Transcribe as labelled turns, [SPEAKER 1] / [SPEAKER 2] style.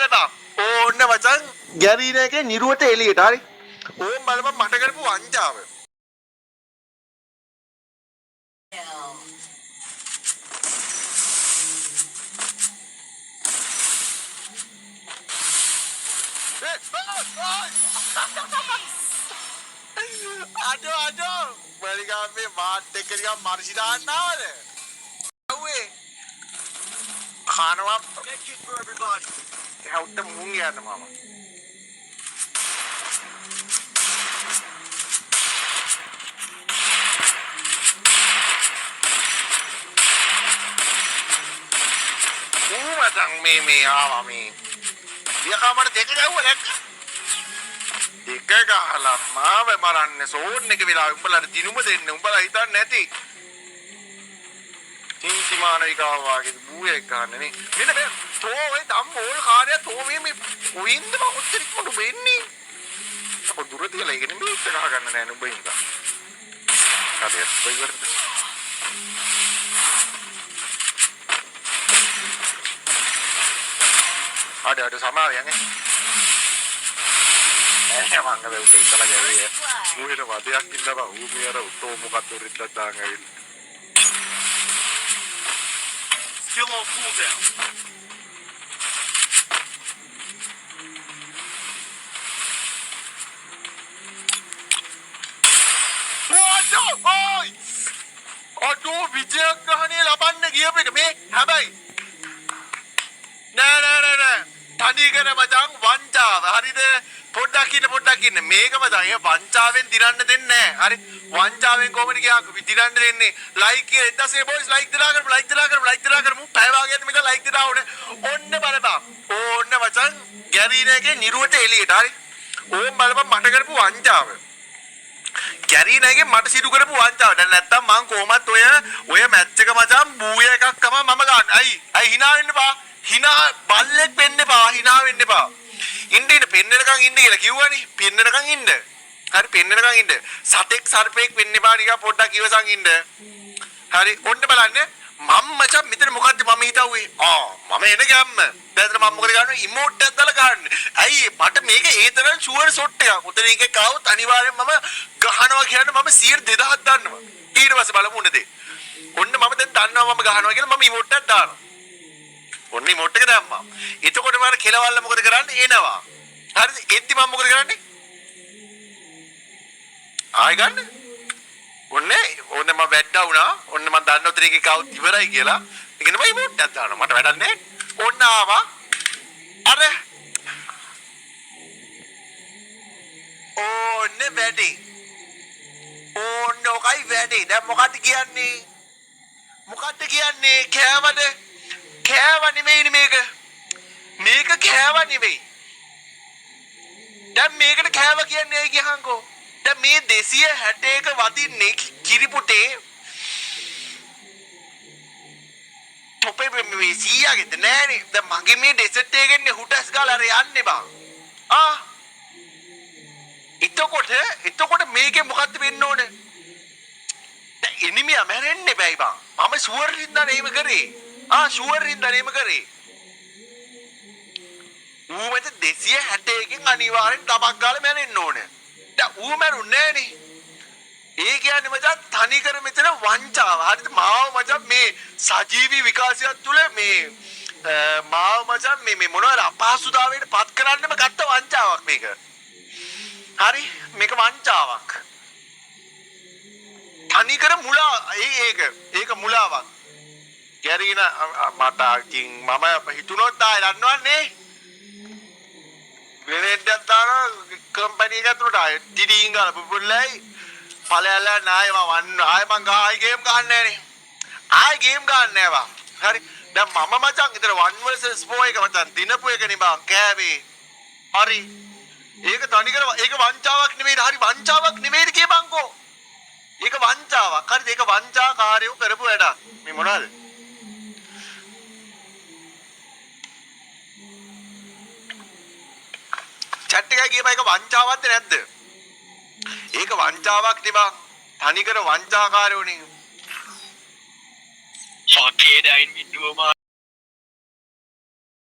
[SPEAKER 1] බලපන්. ඕන්න මචං ගැරීන එකේ නිරුවට එළියට. හරි. ඕම් බලපන් මට කරපු වංචාව. අඩෝ අඩෝ මරිකම් මේ මාත් එක්ක නිකන් මර්ෂි දාන්න ආවද? අව්වේ කනවා හැවුත්ත මුං යන්න මාමා. ඌ මචං මේ මේ ආවා මේ. යකා මට දෙක ගැහුවා දැක්ක? දෙක ගහලා මාව මරන්න සෝන් එක වෙලා උඹලාට දිනුම දෙන්න උඹලා හිතන්නේ නැති. චින්තිමානවිකාව වාගේ බූයෙක් ගන්න නේ. මෙන්න මේ තෝ ඔය ධම්ම ඕල් කාර්යය තෝ මේ මේ කොයින්ද බං ඔච්චර ඉක්මනට වෙන්නේ? අප දුර තියලා ඒක නෙමෙයි ඉස්ස ගහ ගන්න නෑ නුඹ ඉඳන්. හරි ඔය ඉවරද? අඩ අඩ සමාවෙන් ඈ. ඈ මං අර උට ඉතලා ගැව්වේ. ඌ හිට වදයක් ඉන්න බං. ඌ මේ අර උටෝ මොකක්ද රිද්දක් දාන් ඇවිල්ලා.
[SPEAKER 2] Still on cooldown.
[SPEAKER 1] අඩෝ ඔයි අඩෝ විජයග්‍රහණය ලබන්න ගියපු එක මේ හැබැයි නෑ නෑ නෑ නෑ තනිකර මචං වංචාව හරිද පොඩ්ඩක් ඉන්න පොඩ්ඩක් ඉන්න මේක මචං ඒ වංචාවෙන් දිනන්න දෙන්නේ නෑ හරි වංචාවෙන් කොහොමද කියාකෝ දිනන්න දෙන්නේ ලයික් කියලා 16 බොයිස් ලයික් දලා කරමු ලයික් දලා කරමු ලයික් දලා කරමු පැය භාගයක් මෙතන ලයික් දලා ඕනේ ඔන්න බලපන් ඕන්න මචං ගැරීන එකේ නිරුවට එළියට හරි ඕම් බලපන් මට කරපු වංචාව ගැරීන එකේ මට සිදු කරපු වංචාව. දැන් නැත්තම් මං කොහොමත් ඔය ඔය මැච් එක මචං බූය එකක් තමයි මම ගන්න. අයි අයි හිනා වෙන්න එපා. හිනා බල්ලෙක් වෙන්න එපා. හිනා වෙන්න එපා. ඉන්න ඉන්න පෙන්නනකන් ඉන්න කියලා කිව්වනේ. පෙන්නනකන් ඉන්න. හරි පෙන්නනකන් ඉන්න. සතෙක් සර්පෙක් වෙන්න එපා නිකන් පොඩ්ඩක් ඉවසන් ඉන්න. හරි ඔන්න බලන්න මම මචං මෙතන මොකද්ද මම හිතුවේ ආ මම එන ගැම්ම දැන් එතන මම මොකද ගන්නේ ඉමෝට් එකක් දාලා ගන්න ඇයි මට මේක ඒ තරම් ෂුවර් ෂොට් එකක් උතන එකෙක් ආවොත් අනිවාර්යෙන් මම ගහනවා කියන්නේ මම 100,000 දන්නවා ඊට පස්සේ බලමු උන දේ ඔන්න මම දැන් දන්නවා මම ගහනවා කියලා මම ඉමෝට් එකක් දානවා ඔන්න ඉමෝට් එක දැම්මා එතකොට මම කෙලවල්ල මොකද කරන්නේ එනවා හරිද එද්දි මම මොකද කරන්නේ ආයි ගන්න ඔන්න ඔන්න මම වැඩ්ඩා වුණා. ඔන්න මම දන්න උතර එකේ කවුත් ඉවරයි කියලා. ඒ කියන්නේ මම ඉමෝට් එකක් දානවා. මට වැඩක් නැහැ. ඔන්න ආවා. අර ඔන්න වැඩි. ඔන්න ඔකයි වැඩි. දැන් මොකද්ද කියන්නේ? මොකද්ද කියන්නේ? කෑවද? කෑව නෙමෙයිනේ මේක. මේක කෑව නෙමෙයි. දැන් මේකට කෑව කියන්නේ ඇයි කියහන්කෝ? දැන් මේ 261 වදින්නේ කිරිපුටේ තොපේ මේ සීයාගෙද නෑනේ. දැන් මගේ මේ ඩෙසර්ට් එකෙන්නේ හුටස් ගාලා අර යන්නේ බං. ආ එතකොට එතකොට මේකේ මොකද්ද වෙන්න ඕනේ? දැන් එනිමියා මැරෙන්න බෑයි බං. මම ෂුවර් හින්දානේ එහෙම කරේ. ආ ෂුවර් හින්දානේ එහෙම කරේ. ඌ මත 261කින් අනිවාර්යෙන් දමක් ගාලා මැරෙන්න ඕනේ. දැන් ඌ මැරුන්නේ නෑනේ. ඒ කියන්නේ මචං තනිකර මෙතන වංචාව. හරිද? මාව මචං මේ සජීවී විකාශයක් තුළ මේ මාව මචං මේ මේ මොනවාර අපහසුතාවයට පත් කරන්නම ගත්ත වංචාවක් මේක. හරි? මේක වංචාවක්. තනිකර මුලා ඒ ඒක ඒක මුලාවක්. ගැරීන මට ඉතින් මම හිතුනොත් ආයෙ දන්නවන්නේ. ග්‍රෙනේඩ් එකක් දානවා කම්පැනි එක ඇතුළට ආයෙ ටිඩීන් ගාලා පුපුරලයි ඵලයල්ලා නාය මම වන්න ආයෙ මං ගහ ආයෙ ගේම් ගහන්නේ නෑනේ. ආයෙ ගේම් ගහන්නේ නෑ බං. හරි. දැන් මම මචං ඉතින් 1 versus 4 එක මචං දිනපු එක නේ බං කෑවේ. හරි. ඒක තනිකර ඒක වංචාවක් නෙමෙයි. හරි වංචාවක් නෙමෙයිද කියපන්කෝ. ඒක වංචාවක්. හරිද? ඒක වංචාකාරයෝ කරපු වැඩක්. මේ මොනවද? චැට් එකයි කියපන් ඒක වංචාවක්ද නැද්ද? ඒක වංචාවක් නේ බං. තනිකර වංචාකාරයෝ නේ.
[SPEAKER 2] Fuck it, I need to